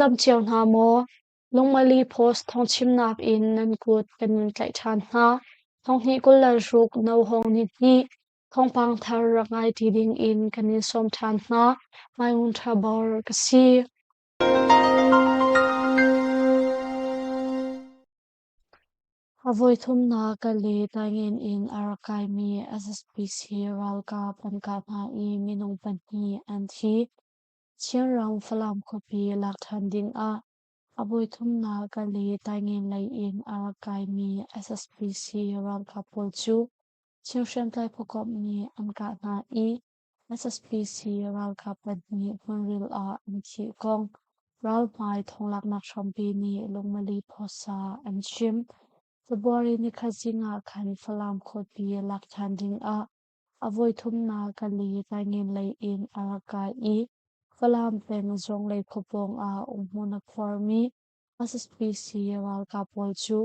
dam cio hna maw? Lungmali Post thawngchimnak in nan kut kan in tlaih ṭhan hna. Thonghnih 26 Nohawng ni hnih thawngpang thar rak ngai ṭi ding in kan in sawm ṭhan hna. Mai Ngun Ṭha Bor ka si. A voithumnak Kale taingen in a rak kaimi SSPC ralkap an kah hna i minung pahnih an thi. Chinram Falam khuapi lak ṭhan dingah a voithumnak Kale taingen lei in a rak kaimi SSPC ralkap pawl cu Chin hriamtlai phukomh nih an kah hna i SSPC ralkap pahnih hmunril ah an thih kong ralhmai thonglaknak hrampi nih Lungmali Phosa an chim. February nikhat zing ah khan Falam khuapi lak ṭhan dingah a voithumnak Kali taingen lei in a rak kai i Falam peng Zawnglei khua pawng ah umhmun a khuarmi SSPC ralkap pawl cu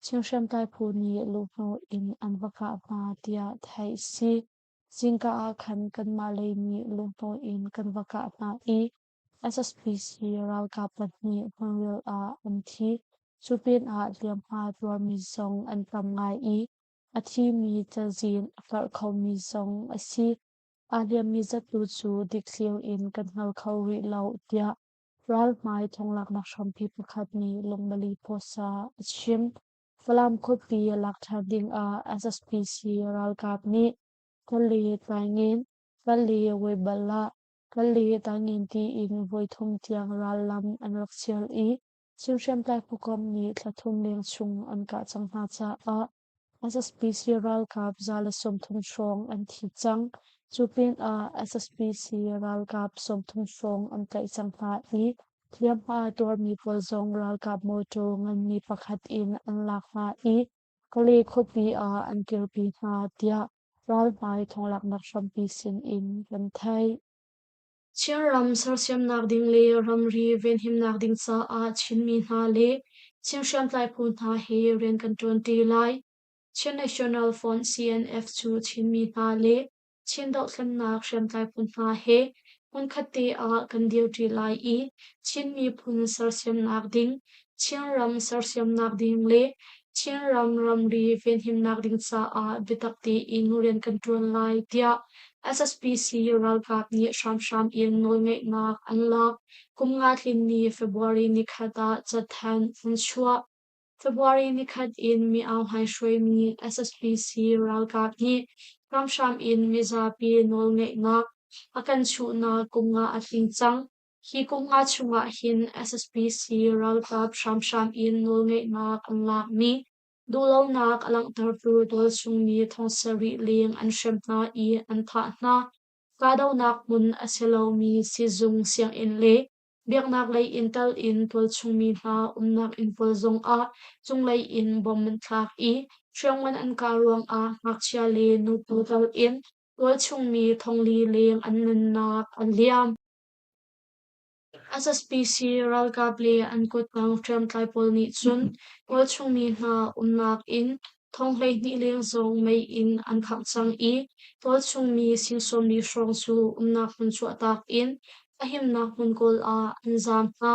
Chin hriamtlai phu nih luhhnawh in an va kah hna tiah theih a si. Zingka ah khan kanmah lei nih lungtawh in kan va kah hna i SSPC ralkap pahnih hmunril ah an thi. Cu pinah hliamhma tuarmi zong an tam ngai i a thimi cazin a karh khomi zong a si. Aa hliammi zat tu cu dikthlir in kan hngal kho rih lo tiah ralhmai thonglaknak hrampi pakhat nih Lungmali Pawsa a chim. Falam khuapi lak ṭhan dingah SSPC ralkap nih Kali Taingin, Kali Weibalah, Kali Taingin tiin voithum tiang rallam an rak sial i Chin hriamtlai phukomh nih thla thum leng chung an kah cang hna caah SSPC ralkap 130 hrawng an thi cang. Cu pinah SSPC ralkap 30 hrawng an tlaih cang hna i Hliamhma tuarmi pawl zong ralkap mawṭaw nganmi pakhat in an lak hna i Kale khuapi ah an kirpi hna tiah ralhmai thonglaknak hrampi sin in kan theih. Chinram sersiamnak ding le ramri venhimnak ding caah Chinmi hna le Chin hriamtlai phu hna he rian kan ṭuanṭi lai. Chin National Front CNF cu Chinmi hna le Chin dohthlennak hriamtlai phu hna he hmunkhat te ah kan dirṭi lai i Chin miphun sersiamnak ding, Chinram sersiamnak ding le Chinram ramri venhimnak ding caah biatak tein rian kan ṭuan lai tiah SSPC ralkap nih hramhram in nawlngeihnak an lak. Kum nga tlin ni February nikhat ah cathanh an chuah. February nikhat in Mi Aung Hlaing hruaimi SSPC ralkap nih hramhram in mizapi nawlngeihnak a kan chuhnak kum nga a tling cang. Hi kum nga chungah hin SSPC ralkap hramhram in nawlngeihnak an lakmi duhlonak a langhtertu tualchungmi thong sarih leng an hrem hna i an thah hna. Kahdohnak hmun a si lomi sizung sianginn le Biaknak lei in tal in tualchungmi hna umnak inn pawl zongah cunglei in bom an thlak i hriamngan an kah ruangah ngakchia le nutu tal in tualchungmi thongli leng an nunnak a liam. SSPC ralkap le an kuttang hriamtlai pawl nih cun tualchungmi hna umnak inn thong 12 leng zong mei in an khangh cang i tualchungmi sing sawmli hrawng cu umnak hmun chuahtak in a himnak hmun kawl ah an zaam hna.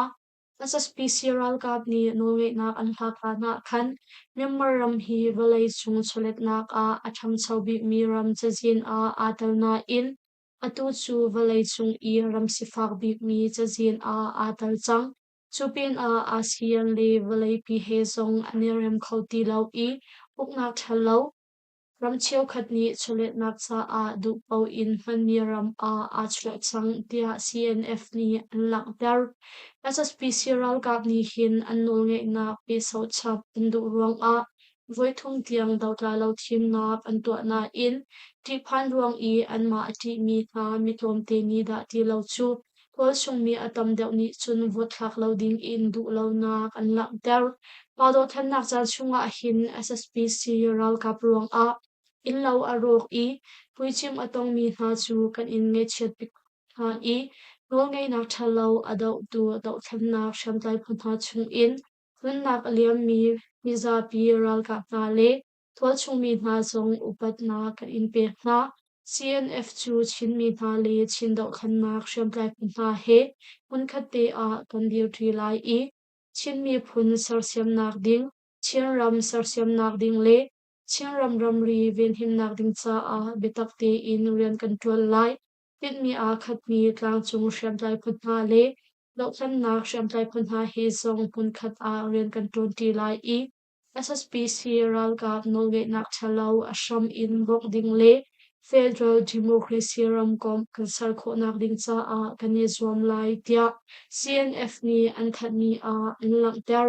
SSPC ralkap nih nawlngeihnak an hlat hlan ah khan Myanmar ram hi vawleicung chawletnak ah a ṭhangcho bikmi ram cazin ah aa tel nain atu cu vawleicung i ram sifak bikmi cazin ah aa tel cang. Cu pinah ASEAN le vawleipi he zong an i rem kho ti lo i uknak ṭhalo ram cheukhat nih chawlehnak caah duhpaoh in hmanmi ram ah aa chuah cang tiah CNF nih an langhter. SSPC ralkap nih hin an nawlngeihnak pehsauh chap an duh ruangah voithum tiang dotla lo thimnak an tuah nain ṭihphan ruang i anmah a ṭihmi hna mi tlawmte nih dah ti lo cu Tualchungmi a tam deuh nih cun vote thlak lo ding in duhlonak an langhter. Mah dothlennak caan chungah hin SSPC ralkap ruangah innlo a rawk i puicimh a tongmi hna cu kan in ngaihchiat bik hna i nawlngeihnak ṭhalo a dohtu dohthlennak hriamtlai phu hna chungin nunnak a liammi mizapi ralkap hna le tualchungmi hna zong upatnak kan in pek hna. CNF cu Chinmi hna le Chin dohthlennak hriamtlai phu hna he hmunkhat te ah kan dirṭi lai i Chin miphun sersiamnak ding, Chinram sersiamnak ding le Chinram ramri venhimnak ding caah biatak tein rian kan ṭuan lai. Tinhmi aa khatmi tlangcung hriamtlai phu hna le dohthlennak hriamtlai phu hna he zong hmunkhat ah rian kan ṭuanṭi lai i SSPC ralkap nawlngeihnak ṭhalo a hram in bawmh ding le Federal Democracy ramkomh kan ser khawhnak ding caah kan i zuam lai tiah CNF nih an thanhmi ah an langhter.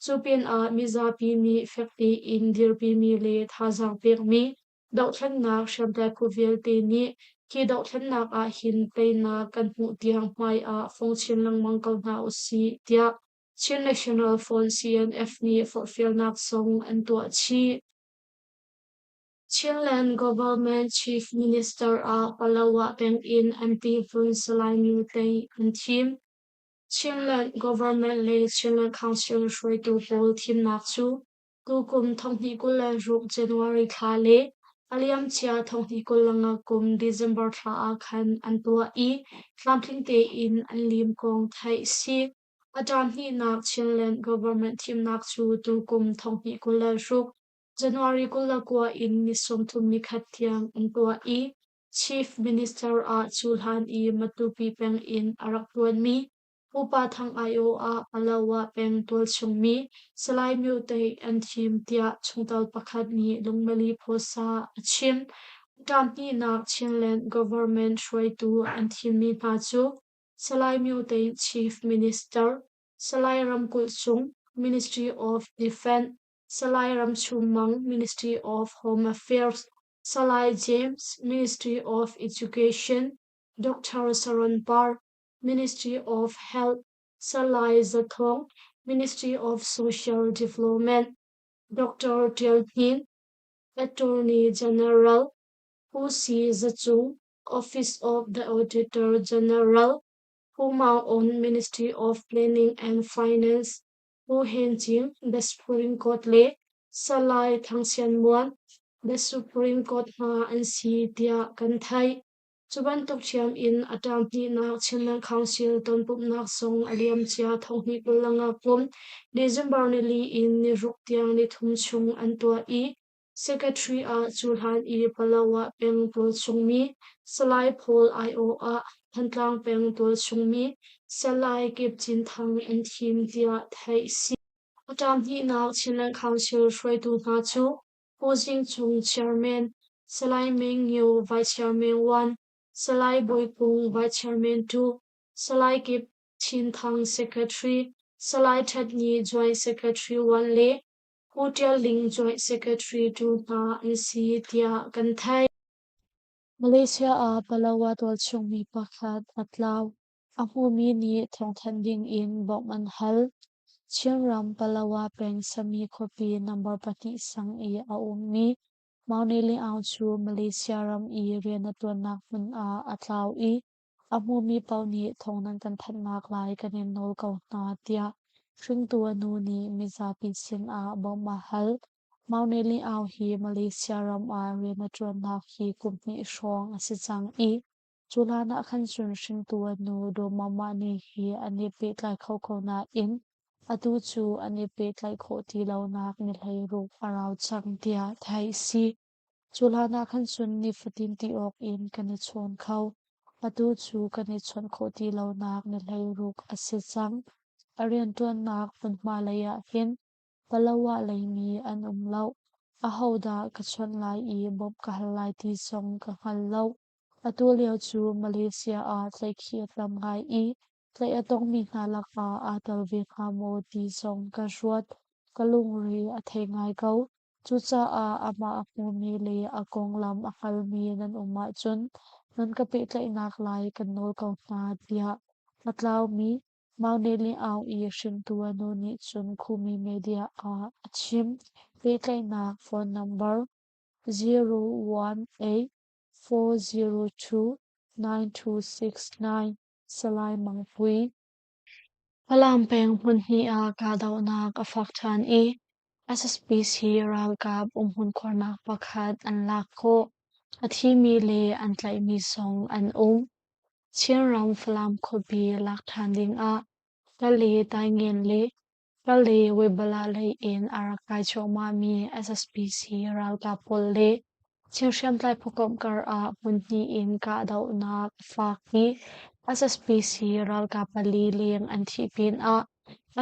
Cu pinah mizapi nih fek tein dirpimi le thazaang pekmi dohthlennak hriamtlai phu vialte nih hi dohthlennak ah hin teinak kan hmuh tiang hmai ah fong chin lengmang ko hna usih tiah Chin National Front CNF nih forhfialnak zong an tuah chih. Chinland Government Chief Minister ah Palawa peng in MP hlun Salai Ngu Tlei an thim. Chinland Government le Chinland Council hruaitu pawl thimnak cu tukum 2026 January thla le a liamcia 2025 kum December thla ah khan an tuah i tlamtling tein an lim kong theih si. A term hnihnak Chinland Government thimnak cu tukum 2026 January 29 in ni 31 tiang an tuah i Chief Minister ah cuhlan i Matupi peng in a rak ṭuanmi Pupa Thang aiawh ah Palawa peng tualchung mi Salai Myo Hteih an thim tiah chungtel pakhat nih Lungmeli Phuasa a chim. A term hnihnak Chinland Government hruaitu an thimmi hna cu Salai Myo Hteih Chief Minister, Salai Ramkulh Cung, Ministry of Defence, Salai Ram Chum Mang, Ministry of Home Affairs, Salai James, Ministry of Education, Dr. Saron Par, Ministry of Health, Salai Za Thawng, Ministry of Social Development, Dr. Tial Hnin, Attorney General, Pu Si Za Cung, Office of the Auditor General, Pu Maung On Ministry of Planning and Finance, Pu Hen Cing, The Supreme Court le Salai Thang Sian Muan, The Supreme Court hna an si tiah kan theih. Cu bantuk ṭhiam in a term hnihnak Chinland Council tonpumhnak zong a liamcia 2025 kum December nili in niruk tiang nithum chung an tuah i Secretary ah cuhlan i Palawa peng tualchungmi Salai Paul aiawh ah Thantlang peng tualchungmi Salai Kip Cin Thang an thim tiah theih si. A term hnihnak Chinland Council hruaitu hna cu Pu Zing Cung Chairman, Salai Meng Ngio Vice Chairman 1, Salai Bawi Kung Vice Chairman 2, Salai Kip Chin Thang Secretary, Salai That Ni Joint Secretary 1 le Pu Ṭial Ling Joint Secretary tu hna an si tiah kan theih. Malaysia ah Palawa tualchung mi pakhat a tlau. A hmumi nih thawngthanh ding in bawmh an hal. Chinram Palawa peng Sami khuapi number 2 sang i a ummi Maung Li Aung cu Malaysia ram i rian a ṭuannak hmun ah a tlau i A hmumi paoh nih thawng nan kan thanhnak lai kan in nawl ko hna tiah hringtu a nu nih mizapi sinah bawmh a hal. Maung Li Aung hi Malaysia ram ah rian a ṭuannak hi kum hnih hrawng a si cang i cu hlan ah khan cun hringtu a nu Daw Mama Ni hi an i pehtlai kho ko nain atu cu an i pehtlaih khawh ti lonak ni 16 a rau cang tiah theih a si. Cu hlan ah khan cun nifatin ti awk in kan i chawn kho. Atu cu kan i chawnh khawh ti lonak ni 16 a si cang. A rianṭuannak hmunhma lei ah hin Palawa leimi an um lo. Ahodah ka chawnh lai i bawmh ka hal lai ti zong ka hngal lo. Atu lio cu Malaysia ah tlaihkhih a tam ngai i tlaih a tongmi hna lakah aa tel ve hnga maw ti zong ka ruat. Ka lungre a thei ngai ko. Cucaah amah a hmumi le a konglam a hngalmi nan um ahcun nan ka pehtlaihnak lai kan nawl ko hna, tiah a tlaumi Maung Li Aung i hringtu a nu nih cun Khumi media ah a chim. Pehtlaihnak phone number 018 402 9269 Salai Mang Pui. Falam peng hmunhnih ah kahdohnak a fak ṭhan i SSPC ralkap umhmun khuarnak pakhat an lak khawh. A thimi le an tlaihmi zong an um. Chinram Falam khuapi lak ṭhan dingah Kale Taingen le Kale Weibala lei in a rak kai cuahmahmi SSPC ralkap pawl le Chin hriamtlai phukomh kar ah hmunhnih in kahdohnak a fak i SSPC ralkap pali leng an thih pinah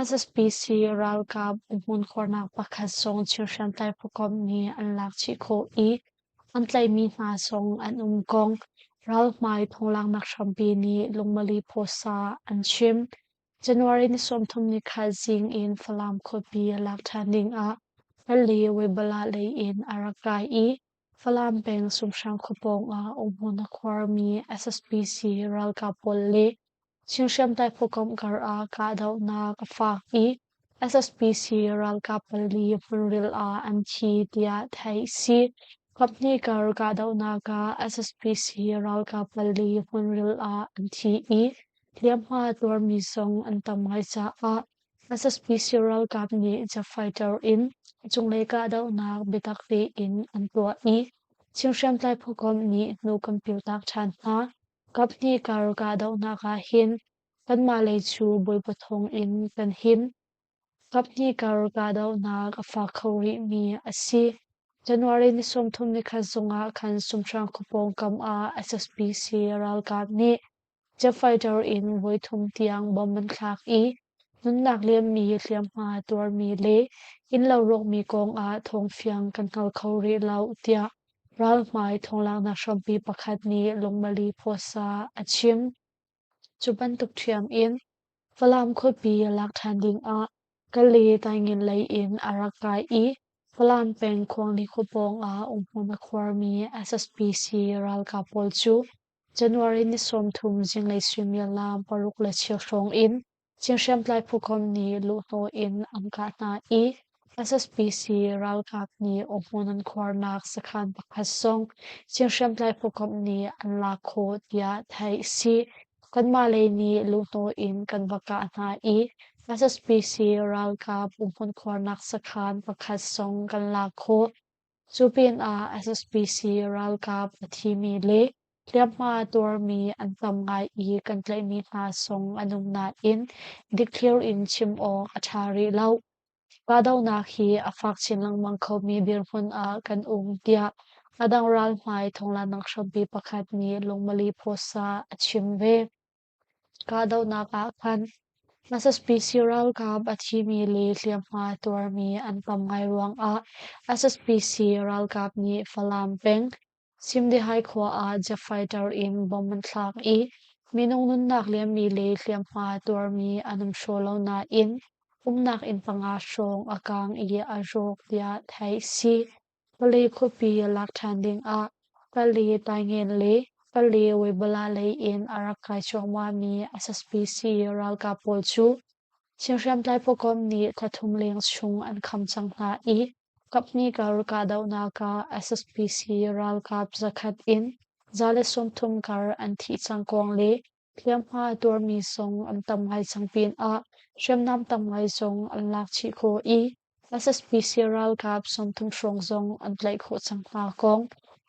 SSPC ralkap umhmun khuarnak pakhat zong Chin hriamtlai phukomh nih an lak chih khawh i an tlaihmi hna zong an um kong ralhmai thonglaknak hrampi nih Lungmali Pawsa an chim. January ni 30 ni khat zing in Falam khuapi lak ṭhan dingah Pali Weibala lei in a rak kai i Falam peng Sumhrang khua pawngah umhmun a khuarmi SSPC ralkap pawl le Chin hriamtlai phukomh kar ah kahdohnak a fak i SSPC ralkap pali hmunril ah an thi tiah theih a si. Kaphnih kar kahdohnak ah SSPC ralkap pali hmunril ah an thi i hliamhma tuarmi zong an tam ngai caah SSPC ralkap nih jet fighter in cunglei kahdohnak biatak tein an tuah i Chin hriamtlai phukomh nih hnu kan piltak ṭhan hna. Kaphnih kar kahdohnak ah hin kanmah lei cu Bawipa thawng in kan him. Kaphnih kar kahdohnak a fak kho rihmi a si. January ni 31 zongah khan Sumhrang khua pawngkam ah SSPC ralkap nih jet fighter in voithum tiang bomb an thlak i nunnak liammi, hliamhma tuarmi le innlo rawkmi kong ah thawngfiang kan hngal kho rih lo tiah ralhmai thawnglaknak hrampi pakhat nih Lungmali Phuasa a chim. Cu bantuk ṭhiam in Falam khuapi lak ṭhan dingah Kale Taingen lei in a rak kai i Falam peng Khuangli khua pawngah umhmun a khuarmi SSPC ralkap pawl cu January ni 30 zinglei suimilam 6:15 hrawng in Chin hriamtlai phukomh nih luhhnawh in an kah hna i SSPC ralkap nih awhmun an khuarnak sakhan pakhat zong Chin hriamtlai phukomh nih an lak khawh tiah theih a si. Kanmah lei nih luhhnawh in kan va kah hna i SSPC ralkap umhmun khuarnak sakhan pakhat zong kan lak khawh. Cu pinah SSPC ralkap a thimi le hliamhma tuarmi an tam ngai i kan tlaihmi hna zong an um nain dikthliar in chim awk a ṭha rih lo. Kahdohnak hi a fak chin lengmang khomi dirhmun ah kan um tiah a dang ralhmai thonglanak hrampi pakhat nih Lungmali Phuasa a chim ve. Kahdohnak ah khan SSPC ralkap a thimi le hliamhma tuarmi an tam ngai ruangah SSPC ralkap nih Falam peng Simdihai khua ah jet fighter in bomb an thlak i minung nunnak liammi le hliamhma tuarmi an um hraw lo nain umnak inn panga hrawng a kaang i a rawk tiah theih a si. Pale khuapi lak ṭhan dingah Pale Taingen le Pale Weibala lei in a rak kai cuahmahmi SSPC ralkap pawl cu Chin hriamtlai pawkomh nih thla thum leng chung an kham cang hna i kaphnih kar kahdohnak ah SSPC ralkap 100 in 130 kar an thih cang kong le hliamhma tuarmi zong an tam ngai cang pinah hriamnam tam ngai zong an lak chih khawh i SSPC ralkap 30 hrawng zong an tlaih khawh cang hna kong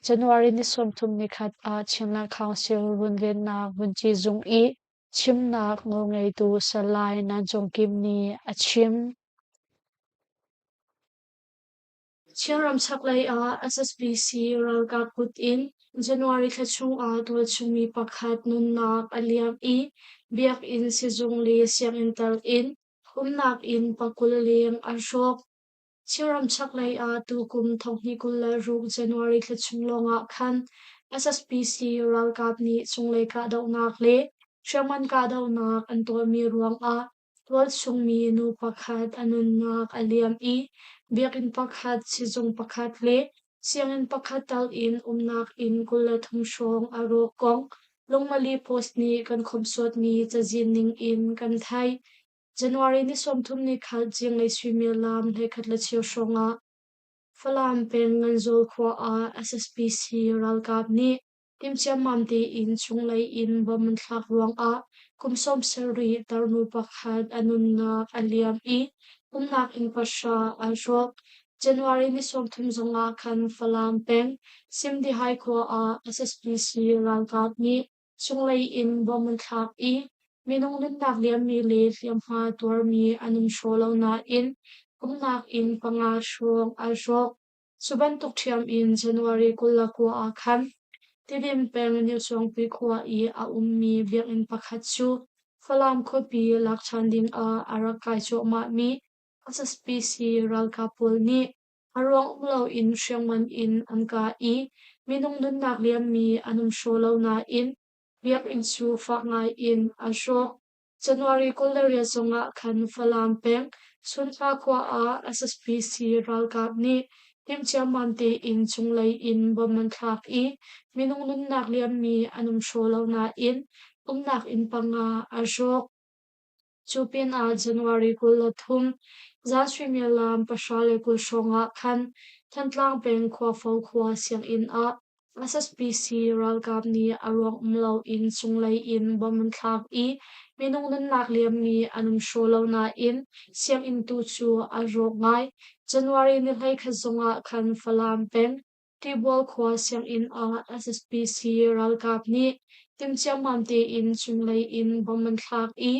January ni 31 ah Chinland Council runvennak vunci zung i chimnak nawlngeitu Salai Nan Cung Kim nih a chim. Chinram chaklei ah SSPC ralkap kut in January thla chungah tualchungmi pakhat nunnak a liam i biakinn, sizung le sianginn tal in umnak inn 20 leng an hrawk. Chinram chaklei ah tukum 2026 January thla chung lawngah khan SSPC ralkap nih cunglei kahdohnak le hriamngan kahdohnak an tuahmi ruangah Tualchungmi nu pakhat a nunnak a liam i biakinn pakhat, sizung pakhat le sianginn pakhat tal in umnak inn 23 hrawng a rawk kong Lungmali Post nih kan khawmhsuatmi cazin ning in kan theih. January ni 31 zinglei suimilam 11:15 hrawng ah Falam peng Nganzawl khua ah SSPC ralkap nih Timhciammam tein chunglei in bomb an thlak ruangah kum 70 tarnu pakhat a nunnak a liam i umnak inn pahra aa rawk. January ni 30 zongah khan Falam peng Simdihai khua ah SSPC ralkap nih cunglei in bomb an thlak i minung nunnak liammi le hliamhma tuarmi an um hraw lo nain umnak inn panga hrawng ai hrawk. Cu bantuk ṭhiam in January 29 ah khan Tidim peng Newsuangpi khua i a ummi biakinn pakhat cu Falam khuapi lak ṭhan dingah a rak kai cuahmahmi SSPC ralkap pawl nih a ruang um loin hriamngan in an kah i minung nunnak liammi an um hraw lo nain biakinn cu fak ngai in an hrawk. January 28 zongah khan Falam peng Sunhla khua ah SSPC ralkap nih timhciammam tein cunglei in bomb an thlak i minung nunnak liammi an um hraw lo nain umnak inn panga a hrawk. Cu pinah January 23 zan suimilam 10:20 hrawngah khan Thantlang peng Khuafo khua sianginn ah SSPC ralkap nih a ruang um loin cunglei in bomb an thlak i minung nunnak liammi an um hraw lo nain sianginn tu cu a rawk ngai. January ni 21 zongah khan Falam peng Tibual khua sianginn ah SSPC ralkap nih timhciammam tein cunglei in bomb an thlak i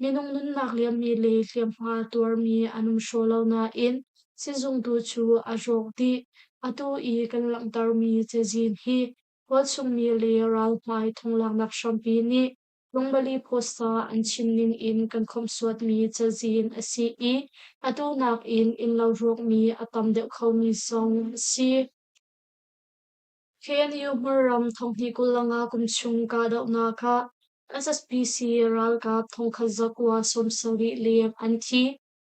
minung nunnak liammi le hliamhma tuarmi an um hraw lo nain sizung tu cu a rawk dih. Atu i kan langhtermi cazin hi Khualchungmi le ralhmai thonglaknak hrampi nih Lungbali Pawsa an chim ning in kan khawmhsuatmi cazin a si i atu nakin innlo rawkmi a tam deuh khomi zong a si. KNU hmunram 2025 kum chung kahdohnak ah SSPC ralkap 1970 leng an thi.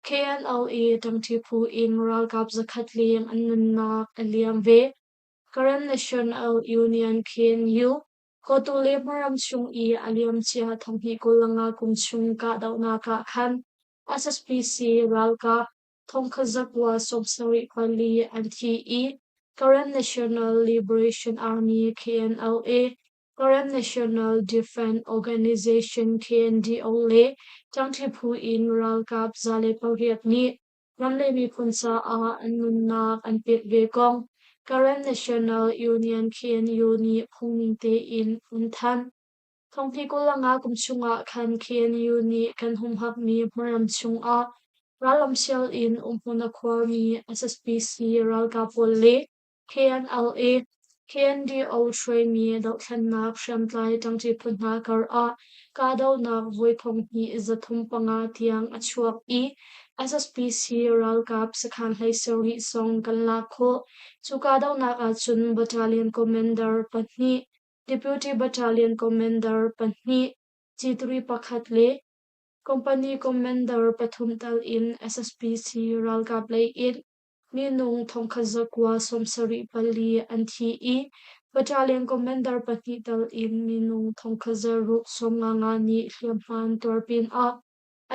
KNLA ṭangṭi phu in ralkap 100 leng an nunnak a liam ve. Karen National Union KNU Kawtu le hmaram chung i a liamcia 2025 kum chung kahdohnak ah khan SSPC ralkap 1974 an thi i Karen National Liberation Army KNLA, Karen National Defense Organization KNDO le ṭangṭhi phu in ralkap 108 nih ram le miphun caah an nunnak an pek ve kong Karen National Union KNU nih phungning tein an thanh. 2025 kum chungah khan KNU nih kan humhakmi hmunram chungah rallam sial in umhmun a khuarmi SSPC ralkap pawl le KNLA, KNDO hruaimi dohthlennak hriamtlai ṭangṭi phu hna karah kahdohnak voi 2305 tiang a chuak i SSPC ralkap sakhan 17 zong kan lak khawh. Cu kahdohnak ahcun Battalion Commander pahnih, Deputy Battalion Commander pahnih, C3 pakhat le Company Commander pathum tal in SSPC ralkap lei in minung 1974 an thi i battalion commander pahnih tal in minung 1655 nih hliamhma an tuar pinah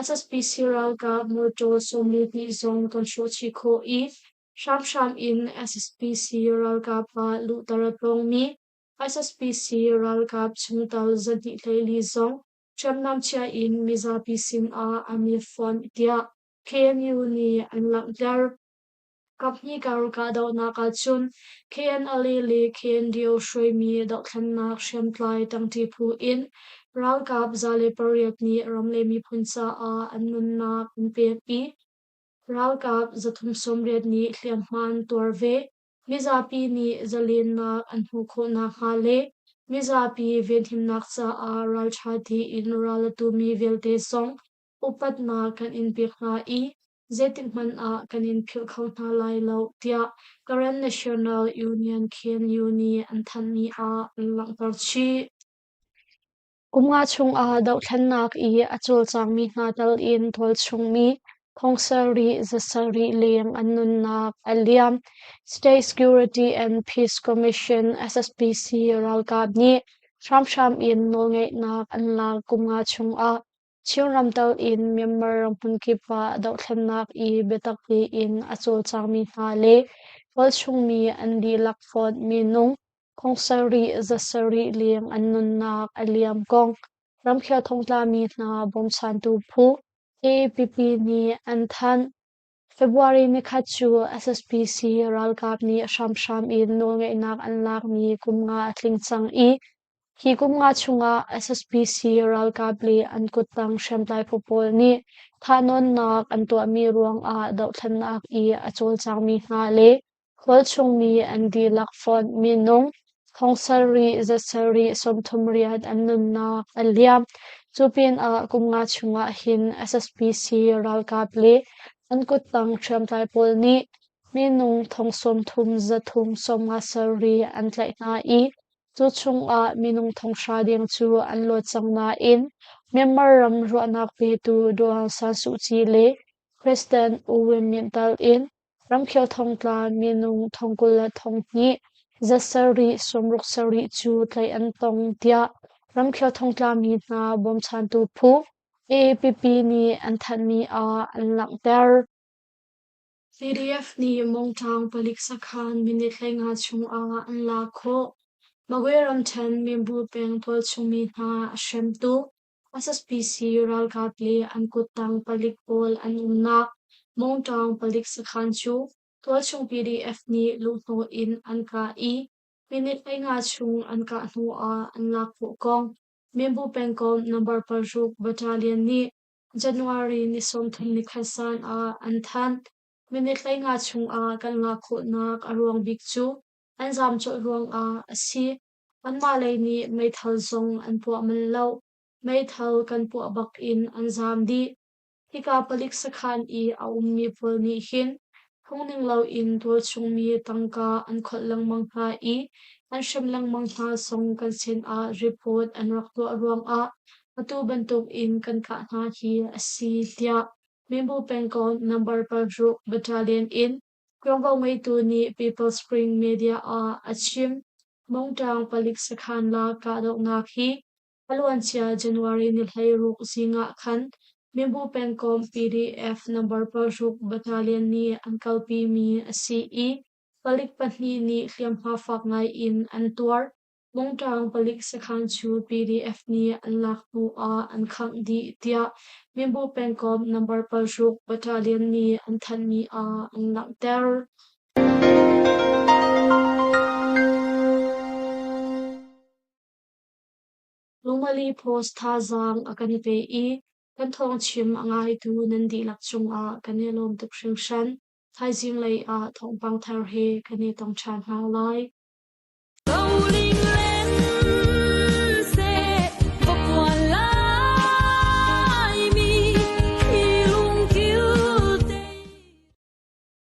SSPC ralkap motor 42 zong kan hrawh chih khawh i hramhram in SSPC ralkap ah luhter a tongmi SSPC ralkap chungtel 224 zong hriamnam chia in mizapi sinah an i fonh tiah KNU nih an langhter. Kaphnih kar kahdohnak ahcun KNLA le KNDO hruaimi dohthlennak hriamtlai ṭangṭi phu in ralkap 108 nih ram le miphun caah an nunnak an pek i ralkap 380 nih hliamhma an tuar ve. Mizapi nih zalennak an hmuh khawh nakhnga le mizapi venhimnak caah ralṭha tein ral a tumi vialte zong upatnak kan in pek hna i zeitikhmanh ah kan in philh kho hna lai lo tiah Karen National Union KNU nih an thanhmi ah an langhter chih. Kum nga chungah dohthlennak i a cawlcangmi hna tal in tualchungmi 70,000 7,000 leng an nunnak a liam. State Security and Peace Commission SSPC ralkap nih hramhram in nawlngeihnak an lak kum nga chungah Chinram tal in Myanmar ram hmunkip ah dohthlennak i biatak tein a cawlcangmi hna le tualchungmi an dihlak fonh minung 70,000 7,000 leng an nunnak a liam kong ramkhel thongtlami hna bawmchantu phu AAPP nih an thanh. February nikhat cu SSPC ralkap nih hramhram in nawlngeihnak an lakmi kum nga a tling cang i hi kum nga chungah SSPC ralkap le an kuttang hriamtlai phu pawl nih thahnawnnak an tuahmi ruangah dohthlennak i a cawlcangmi hna le Khualchungmi an dihlak fonh minung thong sarih za sarih 38 an nunnak a liam. Cu pinah kum nga chungah hin SSPC ralkap le an kuttang hriamtlai pawl nih minung thong 30 357 an tlaih hna i cu chungah minung thong hra deng cu an luat cang nain Myanmar ram ruahnak petu Daw Aung San Suu Kyi le President U Win Myint tal in Ramkhel thongtla minung thong 22 za sarih 67 cu tlaih an tong tiah ramkhel thongtla mi hna bawmchantu phu AAPP nih an thanhmi ah an langhter. PDF nih Mongṭaung palik sakhan minute 15 chungah an lak khawh. Magwe ramṭhen Minbu peng tualchung mi hna a hremtu SSPC ralkap le an kuttang palik pawl an umnak Mongṭaung palik sakhan cu tualchung PDF nih luhhnawh in an kah i minute 15 chung an kah hnuah an lak khawh kong Minbu pengkomh number 6 battalion nih January ni 31 zan ah an thanh. Minute 15 chungah kan lak khawhnak a ruang bik cu an zaam colh ruangah a si. Anmah lei nih meithal zong an puah manh lo. Meithal kan puah bak in an zaam dih. Hika palik sakhan i a ummi pawl nih hin phungning loin tualchungmi tangka an kholh lengmang hna i an hrem lengmang hna zong kan sinah report an rak tuah ruangah atu bantukin kan kah hna hi a si tiah Minbu pengkomh number 6 battalion in Ṭuanvo ngeitu nih People Spring Media ah a chim. Mongṭaung palik sakhan la kahdohnak hi a luancia January ni 16 zing ah khan Minbu pengkomh PDF number 6 battalion nih an kalpimi a si i palik pahnih nih hliamhma fak ngai in an tuar. Mongṭaung palik sakhan cu PDF nih an lak hnu ah an khangh dih tiah Minbu pengkomh number 6 battalion nih an thanhmi ah an langhter. Lungmali Post thazaang a kan pe i kan thawngchim a ngaitu nan dihlak cungah kan i lawm tuk hringhran. Thaizing lei ah thawngpang thar he kan i tong ṭhan hna lai.